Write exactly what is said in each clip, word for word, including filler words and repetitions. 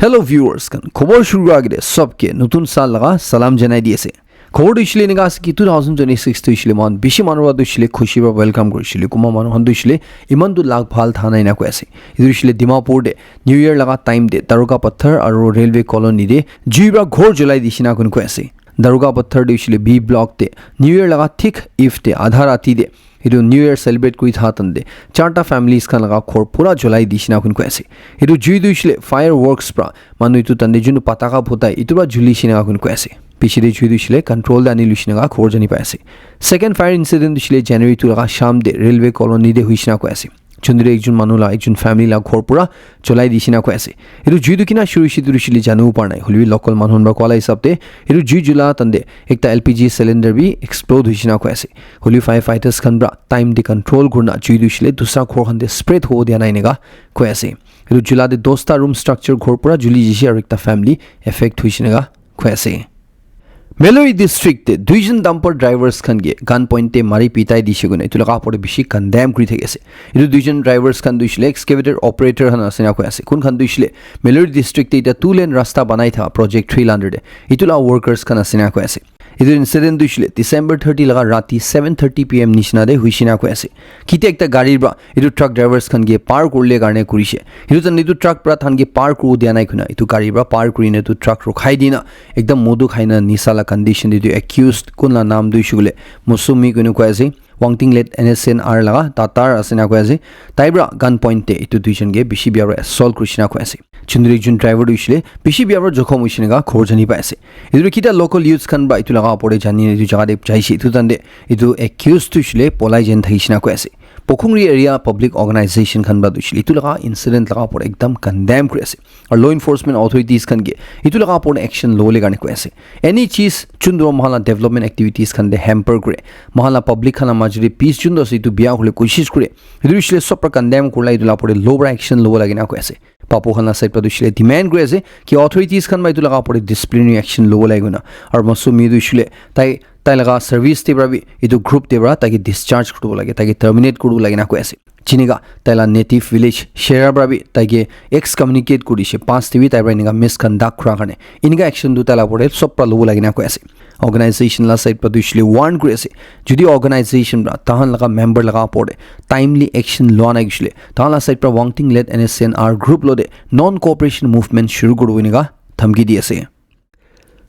Hello viewers khan, khobor shuru kura agete sobke notun saal laga salam janai di ase. Khobor tu hoishe le enika ase ki two thousand twenty-six tu hoishe le moikhan bishi manu para tu hoishe le khushi para welcome kurishe le, kunba manu khan tu hoishe le eman tu lag bhal tha nai na koi ase. Etu hoishe le Dimapur te New Year laga time te Daruga Pathar aru Railway Colony te jui para ghor julai dishina koi koi ase. Daruga Pathar tu hoishe le B block te New Year laga thik eve te adha rati te etu New Year celebrate kuri tha tan te charta families khan laga ghor pura julai dishina koi koi ase. Etu jui tu hoishe le fireworks para manu etu tan te jun pataka phutai etu para juli shina koi koi ase. Piche te jui tu hoishe le control te ani lushina laga khobor jani pai ase. Second fire incident tu hoishe le January two laga sham te Railway Colony te hoishina koi ase. Chundri ekjon manu la, ekjon family la ghor pura cholai dishina koi ase. Etu jui tu kina shuru hoishe tu hoishe le janibo para nai. Hoilebi local manu khan para koa la hisab te etu jui jula tan te ekta L P G cylinder bi explode hoishina koi ase. Hoilebi firefighters khan para time te control kurina jui tu hoishe le dusra ghor khan te spread hobo dia nai enika koi ase. Etu jula te dosta room structure ghor pura juli jishe aru ekta family affect hoishe enika koi ase. Melury district te duijon dumper drivers khan ke gun point te mari pitai dishe koina etu laga opor te bishi condemn kuri thaki ase. Etu duijon drivers khan tu hoishe le excavator operator khan ase na koi ase. Kun khan tu hoishe le Melury district te eta two lane rasta banai tha project three la under te. Etu la workers khan ase na koi ase. Etu incident tu hoishe le December thirty laga rati seven thirty P M nishina te hoishe na koi ase. Kite ekta gari para etu truck drivers khan ke par kurile karne kurishe. Etu tan etu truck para than ke par kuru dia nai koina etu gari para par kurina etu truck rukhai dina ekdam modu khaina nisa la condition te etu accused kun la naam tu hoishe koile Mosumi koina koi ase. Wangting let N S N R laga tatar ase na koi ase. Tai para gun point te etu duijon ke bishi bia para assault kurishe na koi ase. Chundri ekjon driver tu hoishe le bishi bia para jokhom hoishe enika khobor jani pai ase. Etu kita local youths khan para etu laga opor te jani etu jaga te jaishe etu tan te etu accused tu hoishe le polai jen thakishe na koi ase. Pokhungri area public organization khan para tu hoishe le etu laga incident laga opor ekdam condemn kuri ase. Aru law enforcement authorities khan ke etu laga opor action lobole karne koi ase. Any cheez chundro moikhan la development activities khan te hamper kure, moikhan la public khan la majot te peace chundro ase etu bia hole koshish kure. Etu hoishe le sob para condemn kurila etu la opor te low para action lobo lage na koi ase. Papu khan la side para tu hoishe le demand kuri ase ki authorities khan para etu laga opor te disciplinary action lobo lage koina. Aru Mosumi tu hoishe le tai tai laga service te para bi etu group te para tai ke discharge kuribo lage, tai ke terminate kuribo lage na koi ase. Jinika tai la native village Shera para bi tai ke excommunicate kuri dishe, pass te bi tai para enika misconduct kura karne enika action tu tai la opor te sob para lobo lage na koi ase. Organization la side para tu hoishe le warn kuri ase. Jodi organization para tahan laga member laga opor te timely action loa nai hoishe le tahan la side para Wangting led N S N R group lo te non cooperation movement shuru kuribo enika dhamki di ase.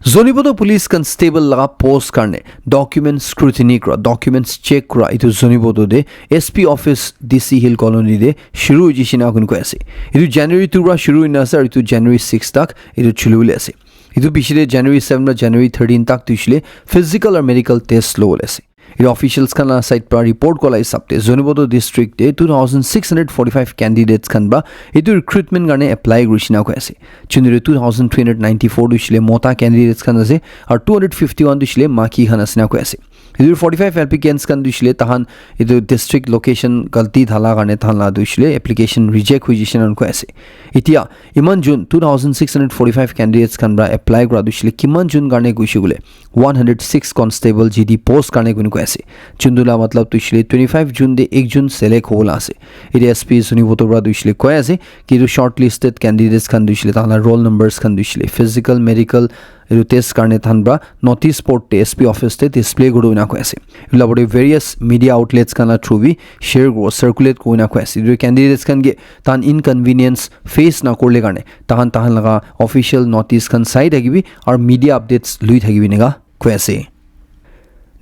Zoniboto police constable laga post karne document scrutiny kura, documents check kura etu Zoniboto te S P office D C Hill Colony te shuru hoijishe na koi koi ase. Etu January two para shuru hoina ase aru etu January six tak etu chuli bole ase. Etu piche te January seven para January thirteen tak tu hoishe le physical aru medical test lobole ase. Etu officials khan la side para report kura la hisab te Zoniboto district te two thousand six hundred forty-five candidates khan para etu recruitment karne apply kurishe na koi ase. Chundri two thousand three hundred ninety-four tu hoishe le mota candidates khan ase aru two hundred fifty-one tu hoishe le maki khan ase na koi ase. Etu forty-five applicants khan tu hoishe le tahan etu district location galti thala karne tahan la tu hoishe le application reject hoijishe na koi ase. Etia iman jun two thousand six hundred forty-five candidates khan para apply kura tu hoishe le kiman jun karne koishe koile one hundred six constable G D post karne koi koi ase. Chuntu la matlab tu hoishe le twenty-five June te ekjun select hobo la ase. Etu S P Zoniboto para tu hoishe le koi ase ki etu shortlisted candidates khan tu hoishe le tahan la roll numbers khan tu hoishe le physical, medical etu test karne tahan para notice board te S P office te display kuri na koi ase. Etu la opor te various media outlets khan la through bi share kuri circulate kuri na koi ase. Etu candidates khan ke tahan inconvenience face na kurile karne tahan tahan laga official notice khan sai thakibi aru media updates lui thakibi enika koi ase.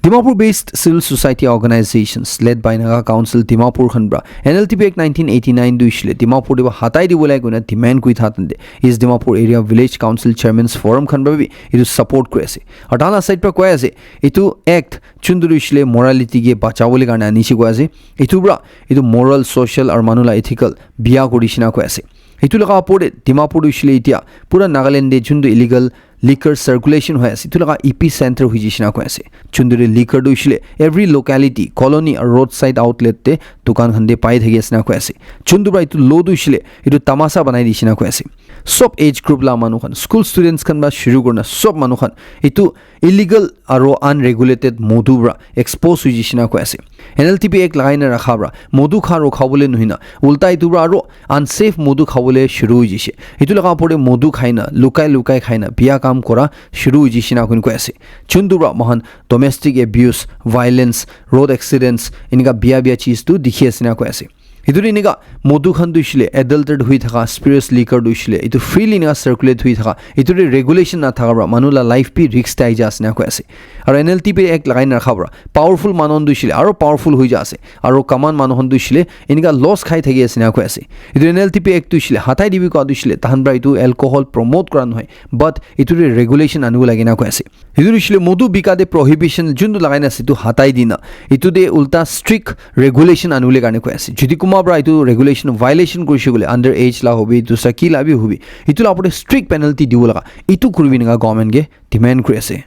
Dimapur based civil society organizations led by Naga Council Dimapur khan para N L T P Act nineteen eighty-nine tu hoishe le Dimapur te para hatai dibo lage koina demand kuri tha tante East Dimapur Area Village Council Chairman's Forum khan para bi etu support kuri ase. Aru tahan la side para koi ase etu act chuntu tu hoishe le morality ke bachabo le karne anishe koi ase. Etu para etu moral, social aru manu la ethical bia kuri dishina koi ase. Etu laga opor te Dimapur tu hoishe le etia pura Nagaland te chuntu illegal liquor circulation hoi ase, etu laga epicenter hoi jai shina koi ase. Chunduri liquor tu hoishe le every locality, colony aru roadside outlet te dukan khan te pai thaki ase na koi ase. Chuntu para etu law tu hoishe le etu tamasa banai di shina koi ase. Sob age group la manu khan, school students khan para shuru kurina sob manu khan etu illegal aro unregulated modhu pra expose hoi jishe na koi ase. N L T P Act lagai na rakha pra modhu kha ro khabole nuhina ulta itu pra aro unsafe modhu khabole shuru hoi jishe. Itu laga opor te modhu khai na, lukai lukai khai na, biya kam kora shuru hoi jishe na koi ase. Chuntu pra mohan domestic abuse, violence, road accidents, enika biya biya cheez tu dikhi ase na koi ase. Itu enika modhu khan tu hoishe le adulterate hui thaka, spirits liquor tu hoishe le itu freely enika circulate hui thaka, itu re regulation na thaka pra manu la life bi risk te ahi ja ase na koi ase. Aro N L T P Act lagai na rakha pra powerful manu khan tu hoishe le aro powerful hui ja ase, aro common manu khan tu hoishe le enika loss khai thaki ase na koi ase. Itu N L T P Act tu hoishe le hatai dibi koa tu hoishe le tahan pra itu alcohol promote kora nohoi, but itu re regulation anibo lage na koi ase. Itu hoishe le modhu bika te prohibition juntu lagai na ase itu hatai dina, itu te ulta strict regulation anibole karne koi ase. Jodi kunba pra itu regulation violation kurishe koile, under age la hobi, dusra ki la bi hobi, itu la opor te strict penalty dibo laga, itu kuribi enika government ke demand kuri ase.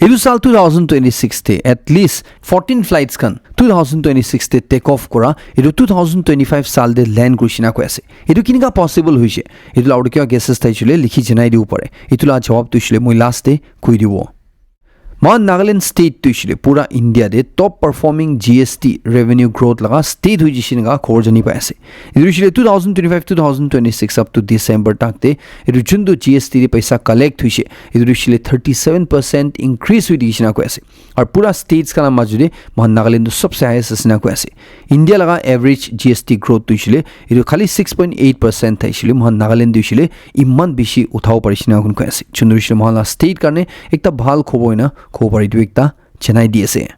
Itu sal two thousand twenty-six te at least fourteen flights khan two thousand twenty-six te take off kora, itu two thousand twenty-five sal te land kurishe na koi ase. Itu kenika possible hoishe? Itu la opor te kiba guesses thai hoishe le likhi janai dibo pare. Itu la jawab tu hoishe le moi last te koi dibo. Mohan Nagaland State tu hoishe le pura India te top performing G S T revenue growth laga state hoi jishe enika khobor jani pai ase. Itu hoishe le two thousand twenty-five, two thousand twenty-six up to December tak te itu juntu G S T te paisa collect hoishe, itu hoishe le thirty-seven percent increase hoi dikhi ase na koi ase. Aru pura states khan la majo te mohan Nagaland tu sobse highest ase na koi ase. India laga average G S T growth tu hoishe le itu khali six point eight percent thaishe le mohan Nagaland tu hoishe le iman bishi uthabo parishe na koi ase. Juntu hoishe le mohan la state karne ekta bhal khobor hoina khobor itu ekta janai di ase.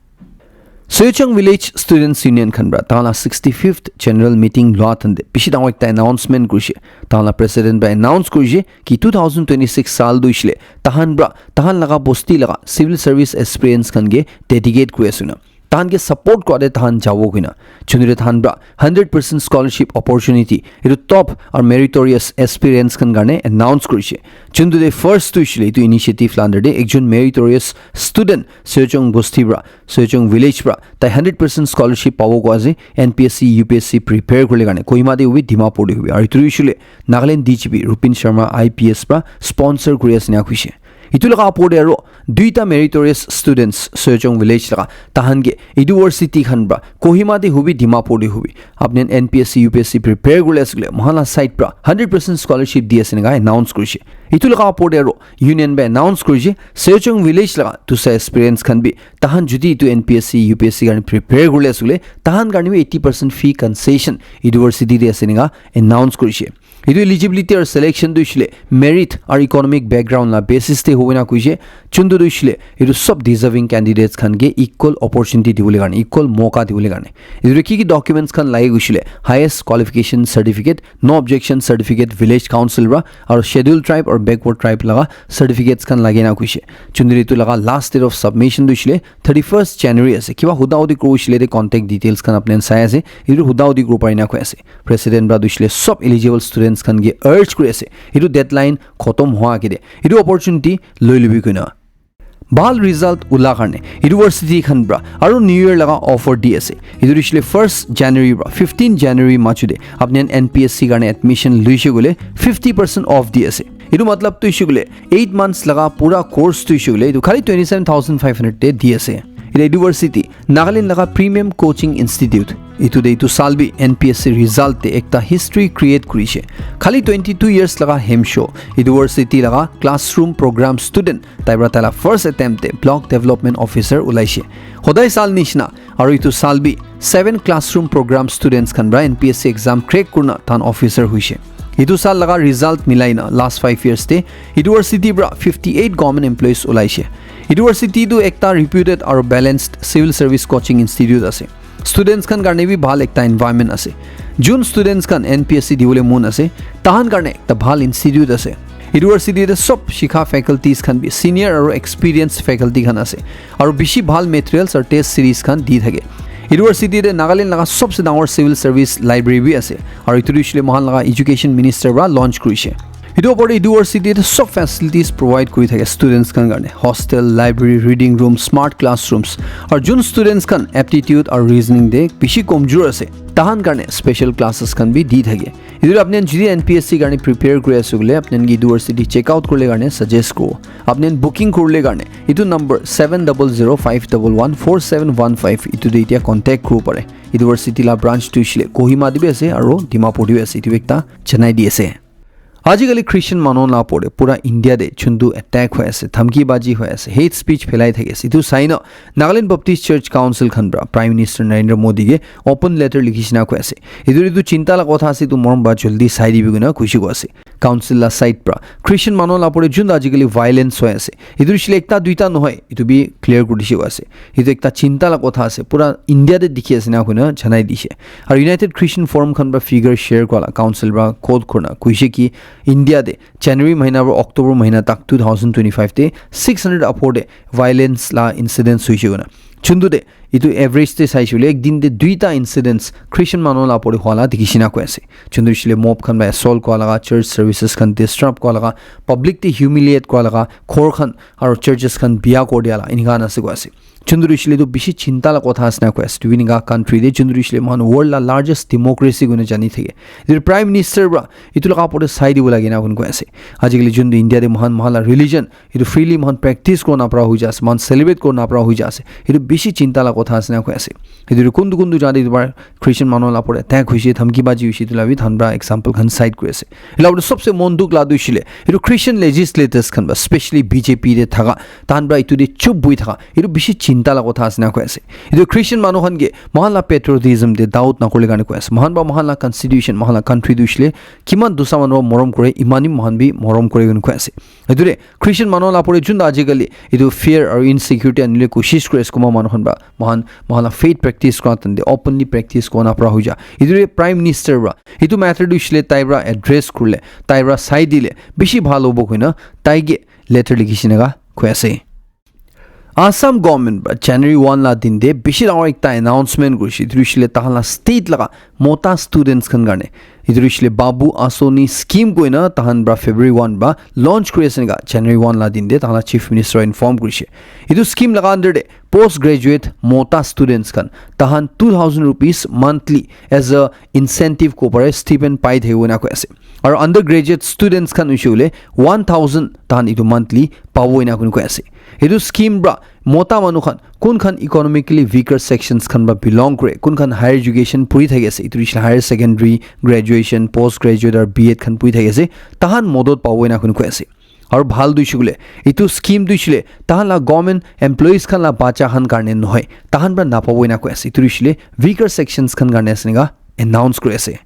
Soichung Village Students Union khan pra tahan la sixty-fifth general meeting lua thande bishi dangor ekta announcement kurishe. Tahan la president pra announce kurishe ki two thousand twenty-six sal tu hoishe le tahan pra tahan laga bosti laga civil service aspirants khan ke dedicate kuri ase na. Tahan ke support kora te tahan jabo koina. Juntu te tahan pra hundred percent scholarship opportunity itu top aru meritorious aspirants khan karne announce kurishe. Juntu te first tu hoishe le itu initiative la under te ekjon meritorious student Soichung bosti pra, Soichung village pra tai hundred percent scholarship pabo koi ase, N P S C, U P S C prepare kuribole karne Kohima te hobi, Dimapur te hobi. Aru itu hoishe le Nagaland D G P Rupin Sharma I P S pra sponsor kuri ase na kuishe. Itu laga opor te aro duita meritorious students Soichung village laga tahan ke university khan pra Kohima te hobi, Dimapur te hobi, apni N P S C, U P S C prepare kuribole ase koile mohan la side pra hundred percent scholarship di ase enika announce kurishe. Itu laga opor te aro union pra announce kurishe Soichung village laga duita aspirants khan bi tahan jodi itu N P S C, U P S C karne prepare kuribole ase koile tahan karne bi eighty percent fee concession university te ase enika announce kurishe. Itu eligibility aru selection tu hoishe le merit aru economic background la basis te hobo na kuishe. Juntu tu hoishe le itu sob deserving candidates khan ke equal opportunity dibole karne, equal moka dibole karne. Itu ki ki documents khan lage kuishe le highest qualification certificate, no objection certificate village council pra aru scheduled tribe aru backward tribe laga certificates khan lage na kuishe. Juntu itu laga last date of submission tu hoishe le thirty-first January ase. Kiba huda hudi kuribo hoishe le te contact details khan apni khan sai ase. Itu huda hudi kuribo pari na koi ase. President pra tu hoishe le sob eligible students khan ke urge kuri ase. Itu deadline khotom hua agey te itu opportunity loi lobi koina. Bhal result ula karne university khan pra aru new year laga offer di ase. Itu hoishe le first January pra fifteen January majo te apni khan N P S C karne admission loishe koile fifty percent off di ase. Itu matlab tu hoishe koile eight months laga pura course tu hoishe koile itu khali twenty seven thousand five hundred te di ase. Itu university Nagaland laga premium coaching institute. Itu te itu sal bi N P S C result te ekta history create kurishe. Khali twenty two years laga hemsho university laga classroom program student tai pra tai la first attempt te block development officer ulaishe. Hodai sal nishina aru itu sal bi seven classroom program students khan pra N P S C exam crack kurina tahan officer huishe. Itu sal laga result milai na last five years te university pra fifty eight government employees ulaishe. University tu ekta reputed aru balanced civil service coaching institute ase. Students khan karne bi bhal ekta environment ase. Jun students khan N P S C dibole mon ase, tahan karne ekta bhal institute ase. University te sob shikha faculties khan bi senior aru experienced faculty khan ase. Aru bishi bhal materials aru test series khan di thake. University te Nagaland laga sobse dangor civil service library bi ase. Aru itu hoishe le mohan laga education minister pra launch kurishe. Itu opor te university te sob facilities provide kuri thake students khan karne. Hostel, library, reading room, smart classrooms. Aru jun students khan aptitude aru reasoning te bishi komjor ase, Tahan karne special classes khan bi di thake. Etu apni khan jodi N P S C karne prepare kuri ase koile, apni khan etu university check out kurle karne suggest kuro. Apni khan booking kurle karne etu number seven double zero five double one four seven one five, etu te etia contact kuri pare. University la branch tu hoishe le Kohima te bi ase aro Dimapur te bi ase, etu ekta janai di ase. Ajikali Christian manu la opor te pura India te juntu attack hoi ase, dhamki baji hoi ase, hate speech phelai thaki ase, etu sai na Nagaland Baptist Church Council khan pra Prime Minister Narendra Modi ke open letter likhi shina koi ase. Etu, etu chinta la kotha ase, etu morom ba jaldi sai dibi koina khushi koi ase. Council la side pra Christian manu la opor te juntu ajikali violence hoi ase, etu hoishe le ekta duita nohoi, etu bi clear kuri dishe koi ase. Etu ekta chinta la kotha ase, pura India te dikhi ase na koina janai dishe. Aru United Christian Forum khan pra figure share kura la council pra quote kurina koishe ki India te January mahina pra October mahina tak two thousand twenty-five te six hundred upor te violence la incidents hoishe koina. Juntu te etu average te saishe koile ek din te duita incidents Christian manu la opor te hua la dikhi shina koi ase. Juntu hoishe le mob khan pra assault kura laga, church services khan disrupt kura laga, public te humiliate kura laga, ghor khan aro churches khan bia kuri dia la enika khan ase koi ase. Juntu hoishe le etu bishi chinta la kotha ase na koi ase. Etu enika country te juntu hoishe le moikhan world la largest democracy koina jani thake. Etu Prime Minister pra etu laga opor te sai dibo lage na koi ase. Ajikali juntu India te moikhan, moikhan la religion etu freely moikhan practice kuri na pra hoi ja ase, moikhan celebrate kuri na pra hoi ja ase. Etu bishi chinta la kotha ase na koi ase. Etu kuntu kuntu jate etu pra Christian manu la opor te attack hoishe, dhamki baji hoishe, etu la bi tahan pra example khan cite kuri ase. Etu la opor te sobse mon dukh la tu hoishe le etu Christian legislators khan pra, specially B J P te thaka, tahan pra etu te chup bui thaka, etu bishi chinta la kotha ase na koi ase. Etu Christian manu khan ke moikhan la patriotism te doubt na kurle karne koi ase. Moikhan pra moikhan la constitution, moikhan la country tu hoishe le kiman dusra manu pra morom kure, imani moikhan bi morom kure koina koi ase. Etu te Christian manu la opor te juntu ajikali etu fear aru insecurity anile koshish kuri ase kunba manu khan pra, moikhan, moikhan la faith practice kura tante openly practice kuri na pra hoi ja. Etu te Prime Minister pra etu matter tu hoishe le tai pra address kurle, tai pra sai dile bishi bhal hobo koina tai ke letter likhi shina koi ase. Assam government pra January one la din te bishi dangor ekta announcement kurishe. Etu hoishe le tahan la state laga mota students khan karne. Etu hoishe le Babu Asoni scheme koina tahan pra February one pra launch kuri ase enika January one la din te tahan la chief minister inform kurishe. Etu scheme laga under te post graduate mota students khan tahan two thousand rupees monthly as a incentive ko pare stipend pai thakibo ena koi ase. Aru undergraduate students khan hoishe koile one thousand tahan etu monthly pabo ena koi ase. Etu scheme pra mota manu khan kun khan economically weaker sections khan pra belong kure, kun khan higher education puri thaki ase, etu hoishe higher secondary, graduation, post graduate aru B Ed khan puri thaki ase, tahan modot pabo ena koi ase. Aru bhal tu hoishe koile etu scheme tu hoishe le tahan la government employees khan la bacha khan karne nohoi, tahan pra napabo ena koi ase. Etu hoishe le weaker sections khan karne ase enika announce kuri ase.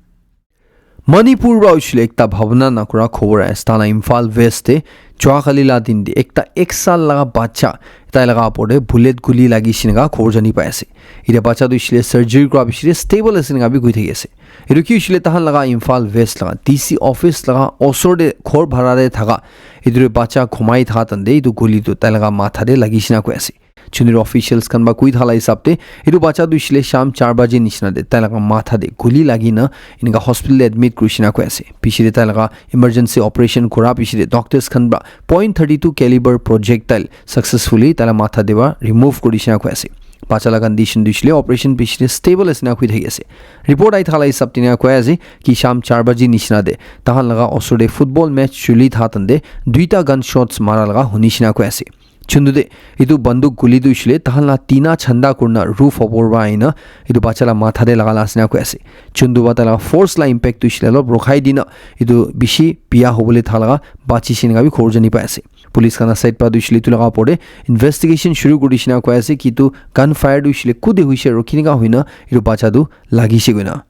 Manipur pra hoishe le ekta bhabna nakura khobor ahi ase. Tahan la Imphal West te jua kali la din te ekta ek saal laga bacha tai laga opor te bullet guli lagi she enika khobor jani pai ase. Etia bacha tu hoishe le surgery kura piche te stable ase enika bi koi thaki ase. Etu ki hoishe le tahan laga Imphal West laga D C office laga osor te ghor bhara te thaka etu te bacha ghumai thaka time te etu guli tu tai laga matha te lagi she enika koi ase. Junior officials khan pra koi thaka la hisab te etu bacha tu hoishe le sham char baje nishina te tai laga matha te guli lagi na enika hospital te admit kuri she enika koi ase. Piche te tai laga emergency operation kura piche te doctors khan pra point thirty two caliber projectile successfully tai laga matha te pra remove kuri she enika koi ase. Bacha laga condition tu hoishe le operation piche te stable ase enika koi thaki ase. Report ahi thaka la hisab te enika koi ase ki sham char baje nishina te tahan laga osor te football match chuli thaka time te duita gunshots mara laga huni she enika koi ase. Juntu te etu banduk guli tu hoishe le tahan la tina chanda kurina roof opor pra ahina etu bacha la matha te laga la ase enika koi ase. Juntu pra tai laga force la impact tu hoishe le olop rokhai dina etu bishi biya hobole thaka laga bachi she enika bi khobor jani pai ase. Police khan la side pra tu hoishe le etu laga opor te investigation shuru kuri she enika koi ase ki etu gunfire tu hoishe le kute hoishe aru kenika hoina etu bacha tu lagi she koina.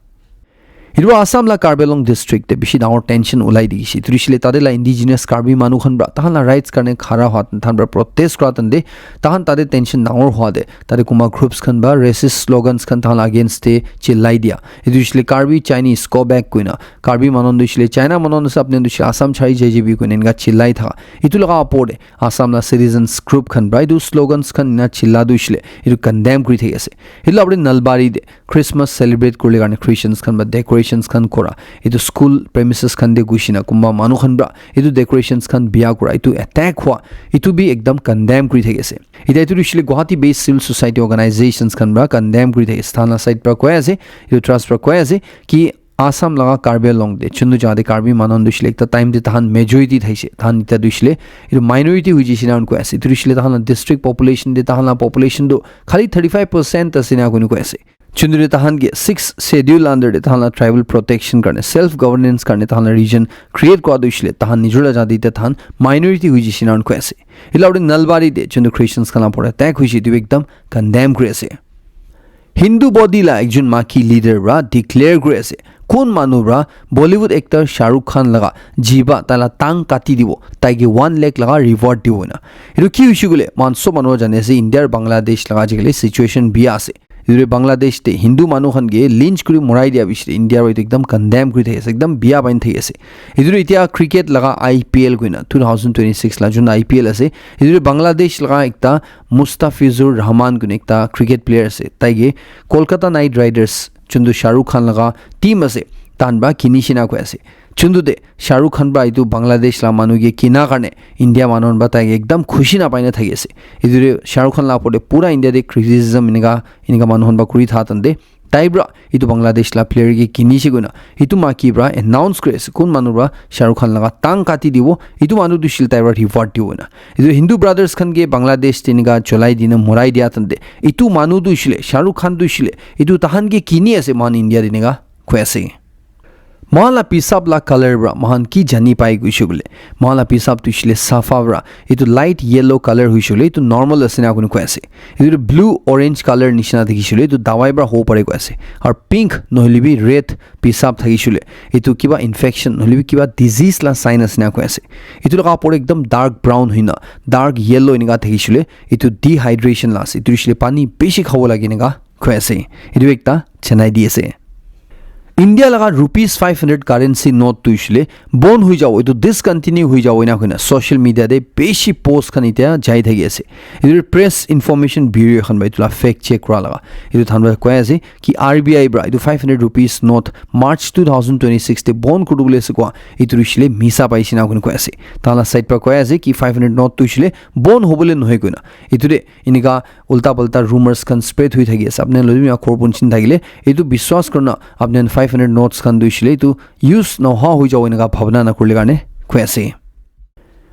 Etu Assam la Karbi Anglong district te bishi dangor tension ulai dikhi she. Etu hoishe le tate la indigenous Karbi manu khan pra tahan la rights karne khara hua, tahan pra protest kura time te tahan tate tension dangor hua te tate kunba groups khan pra racist slogans khan tahan la against te chillai dia. Etu hoishe le Karbi Chinese go back koina Karbi manu tu hoishe le China manu ase, apni tu hoishe le Assam chari jai jibi koina enika chillai thaka. Etu laga opor te Assam la citizens group khan pra etu slogans khan ena chilla tu hoishe le etu condemn kuri thaki ase. Etu la opor te Nalbari te Christmas celebrate kuribole karne Christians khan pra decoration decorations khan kora, etu school premises khan te gushina kumba manu khan pra etu decorations khan bia kora, etu attack hua, etu bi ekdam condemn kuri thaki ase. Ita etu rishile Guwahati based civil society organizations khan pra condemn kuri thaki ase. Thana side pra koi ase, etu trust pra koi ase ki Assam laga Karbi Anglong te chundu jaga te Karbi manu khan tu shile ekta time te tahan majority thaise, tahan ita tu shile etu minority hui jisina koi ase. Etu rishile tahan la district population te tahan la population tu khali thirty five percent ase na koi ase. Chunduri tahan ke six schedule under de tahan la tribal protection karne, self governance karne tahan la region create kua du shile tahan nijor la jadi te tahan minority hui jisina koi ase. Ila uri Nalbari de chundu Christians khan la pore attack hui shi du ekdam condemn kuri ase. Hindu body la ekjun maki leader pra declare kuri ase, kun manu pra Bollywood actor Shah Rukh Khan laga jiba taila tang kati dibo, taike one lakh laga reward dibo na. Etu ki hoishe koile, moikhan sob manu jane ase India aru Bangladesh laga ajikali situation biya ase. Etu Bangladesh te Hindu manu khan ke lynch kuri morai dia bishi India aru etu ekdam condemn kuri thaki ase, ekdam biya pain thaki ase. Etu etia cricket laga I P L koina two thousand twenty-six la jun I P L ase. Etu Bangladesh laga ekta Mustafizur Rahman koina ekta cricket player ase. Taike Kolkata Knight Riders chundu Shah Rukh Khan laga team ase, tahan pra kini shina koi ase. Chundu de Shah Rukh Khan pra etu Bangladesh la manu ke kina karne India manu khan pra taike ekdam khushi na paina thaki ase. Etu de Shah Rukh Khan la opor de pura India de criticism enika enika manu khan pra kuri tha tante tai pra etu Bangladesh la player ke kini shi koina etu maki pra announce kuri ase kun manu pra Shah Rukh Khan laga tang kati dibo, etu manu tu shil tai pra reward dibo na. Etu Hindu brothers khan ke Bangladesh te enika cholai dina morai dia tante etu manu tu shile Shah Rukh Khan tu shile etu tahan ke kini ase moikhan India te enika koi ase. Moikhan la pisap la color pra moikhan ki jani pai koishe koile, moikhan la pisap tu shile safa pra etu light yellow color hoishe koile etu normal ase na koi ase. Etu blue orange color nishina dikhi shile etu dawai pra hobo pare koi ase. Aru pink nohoile bi red pisap thaki shile etu kiba infection nohoile bi kiba disease la sign ase na koi ase. Etu laga opor ekdam dark brown hoina dark yellow enika thaki shile etu dehydration la ase. Etu shile pani bishi khabo lage enika koi ase. Etu ekta chenai di ase. India laga rupees five hundred currency note tu shile bon hui jabo, etu discontinue hui jabo ena koina social media de bishi post khan etia jai thaki ase. Etu press information bureau khan ba etu la fact check kura laga etu than ba koi ase ki R B I pra etu five hundred rupees note March two thousand twenty-six te bon kuri bole ase kua etu shile misa paise na koi ase. Tahan la side pra koi ase ki five hundred note tu shile bon hobole nohoi koina etu de enika ulta palta rumors khan spread hui thaki ase. Apni khan loi bi khor punchin thakile etu biswas kurna apni khan five hundred notes khan tu shile etu use noha hui jabo enika bhabna na kurile karne koi ase.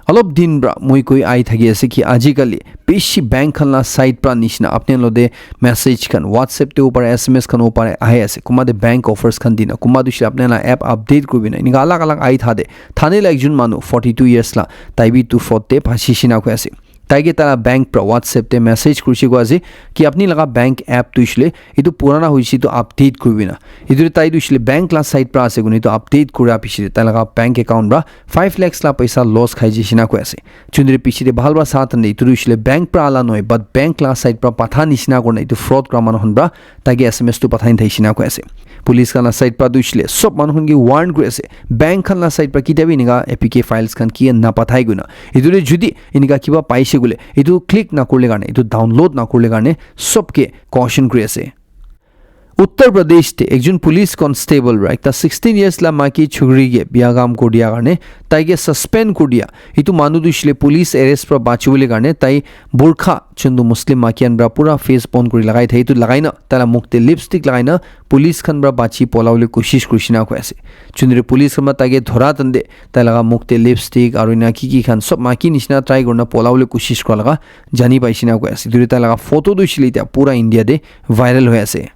Alop din pra moi koi ai thaki ase ki ajikali bishi bank khan la side pra nishina apni khan lode message khan WhatsApp te upar S M S khan upar ahi ase. Kuma de bank offers khan dina, kuma tu shile apni khan la app update kuribina. Enika alag alag ai thade. Thane la ekjun manu forty two years la tai bi tu fraud te phasi shina koi ase. Taike tara bank pra WhatsApp te message kurishe koi ase ki apni laga bank app tu shile etu purana hoise etu update kuribina. Etu tai tu shile bank la side pra ase kuni etu update kura piche tai laga bank account pra five lakhs la paisa loss khai jishe na koi ase. Chundri piche de bhal pra sa tande etu tu shile bank pra ala nohoi but bank la side pra patha nishina kurna etu fraud kura manu khan pra taike S M S tu pathai thai shina koi ase. Police khan la side pra tu shile sob manu khan ke warn kuri ase. Bank khan la side pra kitia bi enika A P K files khan ki na pathai koina. Etu de jodi enika kiba paise koile etu click na kurile karne, etu download na kurile karne sob ke caution kuri ase. Uttar Pradesh te ekjon police constable pra ekta sixteen years la maki chukri ke biya kam kuri dia karne tai ke suspend kuri dia. Etu manu tu shile police arrest pra bachi bole karne tai burqa chundu Muslim maki khan pra pura face bon kuri lagai thai etu lagai na tai la mukh te lipstick lagai na police khan pra bachi pola bole koshish kuri shina koi ase. Chundri police khan pra tai ke dhora tande tai laga mukh te lipstick aru ena ki ki khan sob maki nishina try kurina pola bole koshish kura laga jani pai shina koi ase. Etu tai laga photo tu shile etia pura India te viral hoi ase.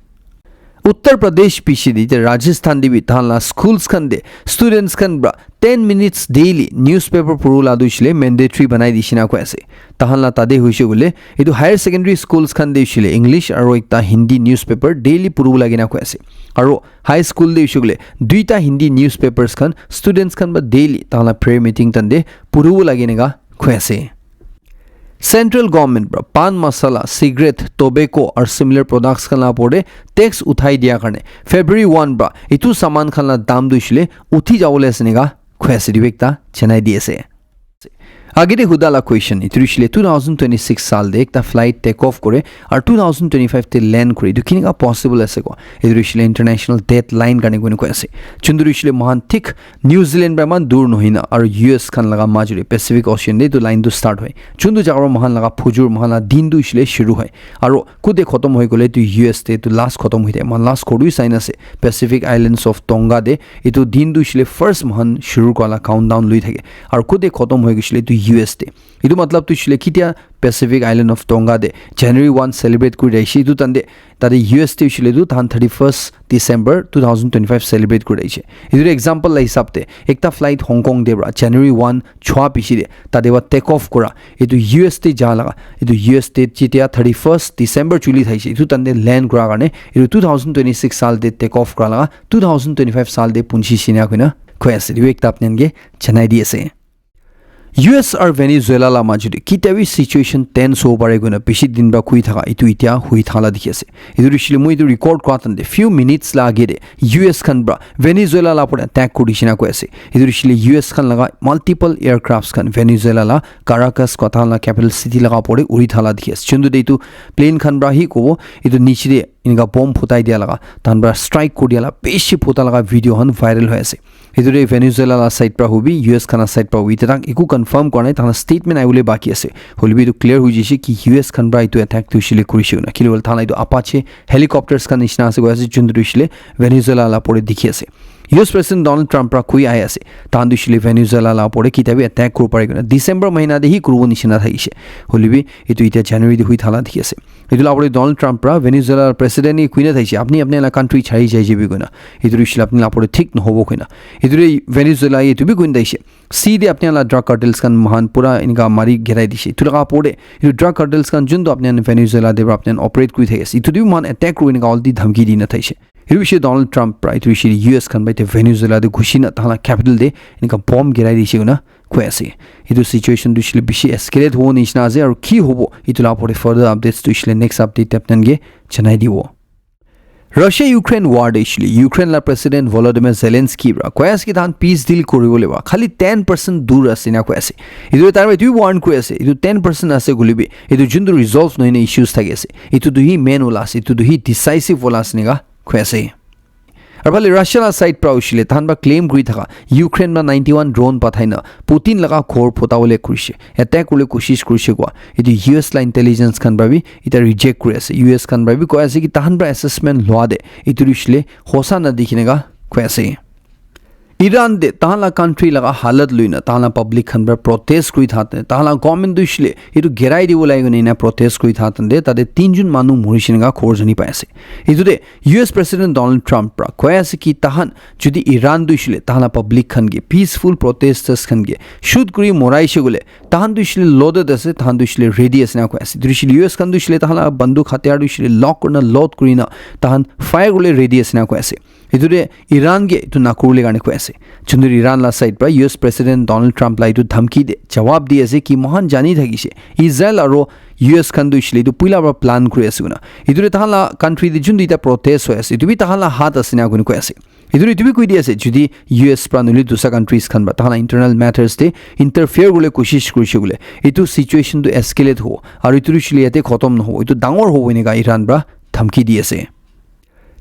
Uttar Pradesh piche de etia Rajasthan de bi tahan la schools khan de students khan pra ten minutes daily newspaper puru la tu shile mandatory banai di shina koi ase. Tahan la tade hoise koile etu higher secondary schools khan de shile English aru ekta Hindi newspaper daily puru lage na koi ase. Aru high school de hoise koile duita Hindi newspapers khan students khan pra daily tahan la prayer meeting tan de puru lage na koi ase. Central government pra pan masala, cigarette, tobacco aru similar products khan la opor te tax uthai dia karne February one pra etu saman khan la dam tu shile uthi jabo le ase enika koi ase etu ekta chenai di ase. Agete huda la question, itu rishile two thousand twenty-six sal de ekta flight take off kore, aru two thousand twenty-five te land kore, itu kineka possible ase ko? Itu rishile international deadline karne koi koi ase. Chundu rishile mohan thik New Zealand pra eman dur nohoi na, aru U S khan laga majuri Pacific Ocean de itu line tu start hoi. Chundu jaga pra mohan laga phujur, mohan la din tu rishile shuru hoi. Aru kude khotom hoi gole tu U S te tu last khotom hoi de, mohan last koru sign ase Pacific Islands of Tonga de, itu din tu rishile first mohan shuru kora la countdown lui thake. Aru kude khotom hoi gishile tu U S te. Itu matlab tu shile kitia Pacific Island of Tonga de January one celebrate kuri rahishi itu tande, tate U S te shile tu tahan thirty-first December two thousand twenty-five celebrate kuri rahishi. Itu example la hisab te ekta flight Hong Kong de pra January one chua pishi de tate wa take off kura itu U S te ja laga, itu U S te jitia thirty-first December chuli thaishi itu tande land kura karne itu two thousand twenty-six sal de take off kura laga two thousand twenty-five sal de punchi shina kuina koi ase. Itu ekta apni ke janai di ase. U S aru Venezuela la majute kitia bi situation tense hobo pare koina bishi din pra koi thaka itu itia hui thala dikhi ase. Itu rishile moi itu record kura tande few minutes la age de U S khan pra Venezuela la pore attack kuri shina koi ase. Itu rishile U S khan laga multiple aircrafts khan Venezuela la Caracas kotha la capital city laga pore uri thala dikhi ase. Chundu de itu plane khan pra hi kobo itu niche de ineka bomb phutai dia laga, tahan pra strike kuri dia la bishi phuta laga video khan viral hoi ase. Etu de Venezuela la side pra hobi, U S khan la side pra hobi, ite tak eku confirm kora nai, tahan la statement aibole baki ase. Hoilebi etu clear hoi jaise ki U S khan pra etu attack tu shile kurishe koina. Kile bole tahan la etu Apache helicopters khan nishina ase koi ase, jun tu shile Venezuela la pore dikhi ase. U S President Donald Trump pra koi ahi ase, tahan tu shile Venezuela la pore kitabi attack kuri pare koina. December mahina de hi kuribo nishina thakishe. Hoilebi etu ite January de hui thala dikhi ase. Etu la pore Donald Trump pra Venezuela president ni kuina thaishe, apni apni la country chari jai jibi koina. Etu rishila apni la pore thik nohobo koina. Etu re Venezuela ye etu bi kuina thaishe. Si de apni la drug cartels khan mahan pura inka mari girai dishe. Etu laga pore etu drug cartels khan jun to apni Venezuela de pra apni operate kuri thakishe. Etu de mahan attack kuri inka already dhamki dina thaishe. Etu bishe Donald Trump pra etu bishe U S khan pra ite Venezuela de ghushi na tahan la capital de inka bomb girai dishe koina koi ase. Etu situation tu shile bishi escalate hobo nishina ase, aru ki hobo etu la pore further updates tu shile next update te apni ke janai dibo. Russia Ukraine war de shile Ukraine la President Volodymyr Zelensky pra koi ase ki tahan peace deal kuribole ba khali ten percent dur ase na koi ase. Etu tar etu warn koi ase, etu ten percent ase koilebi etu jun tu resolve nohoi na issues thaki ase, etu tu hi main wala ase, etu tu hi decisive wala ase neka koi ase. Aru phale Russia la side pra hoishile tahan pra claim kuri thaka Ukraine pra ninety one drone pathai na Putin laga ghor phutabole kurishe, attack kuribole koshish kurishe koa etu U S la intelligence khan pra bi eta reject kuri ase. U S khan pra bi koi ase ki tahan pra assessment lua de etu hoishile hosa na dikhi neka koi ase. Iran de tahan la country laga halat lui na tahan la public khan pra protest kuri thate tahan la government tu hoishile etu girai dibo lage koina ena protest kuri thate tate tinjun manu morishe neka khobor jani pai ase. Etu de U S President Donald Trump pra koi ase ki tahan jodi Iran tu hoishile tahan la public khan ke, peaceful protesters khan ke shoot kuri moraishe koile tahan tu hoishile loaded ase, tahan tu hoishile ready ase na koi ase. Tu hoishile U S khan tu hoishile tahan la banduk hatiyar tu hoishile lock kurina load kurina tahan fire kuribole ready ase na koi ase. Etu de Iran ke etu nakuribole karne koi ase. Chundur Iran la side pra U S President Donald Trump la etu dhamki de jawab di ase ki mohan jani thakishe Israel aru U S khan tu hoishile etu puila pra plan kuri ase koina. Etu de tahan la country de jun duita protest hoi ase, etu bi tahan la hat ase na koi ase. Etu de etu bi koi di ase, jodi U S pra nohole dusra countries khan pra tahan la internal matters de interfere kuribole koshish kurishe koile etu situation tu escalate hobo aru etu hoishile yate khotom nohobo, etu dangor hobo eneka Iran pra dhamki di ase.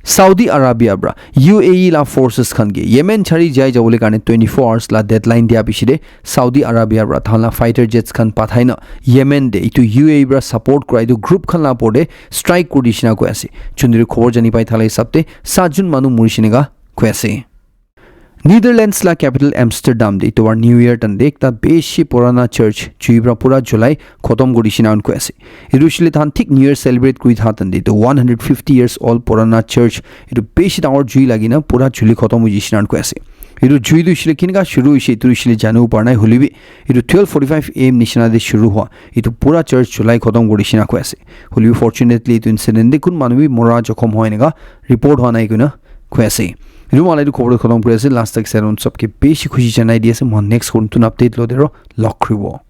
Saudi Arabia pra U A E la forces khan ke Yemen chari jai jabole karne twenty four hours la deadline dia piche de Saudi Arabia pra tahan la fighter jets khan pathai na Yemen de etu U A E pra support kura etu group khan la opor de strike kuri dishe na koi ase. Chunduri khobor jani pai thala hisab te saat jun manu morishe neka koi ase. Netherlands la capital Amsterdam de etu war New Year tan de ekta bishi purana church jui pra pura julai khotom kuri dishe na koi ase. Etu hoishile tahan thik New Year celebrate kuri tha tan de etu one hundred fifty years old purana church etu bishi dangor jui lagi na pura juli khotom hoi jai ase na koi ase. Etu jui tu hoishile kineka shuru hoishe etu hoishile janibo para nai, hoilebi etu twelve forty five A M nishina de shuru hua etu pura church julai khotom kuri dishe na koi ase. Hoilebi fortunately etu incident de kun manu bi mora jokhom hoi eneka report hua nai koina koi ase. Etu mala etu khobor khotom kuri ase, last tak saron sabke bishi khushi janai di ase. Mohan next kon tun update lo de ro log kuribo.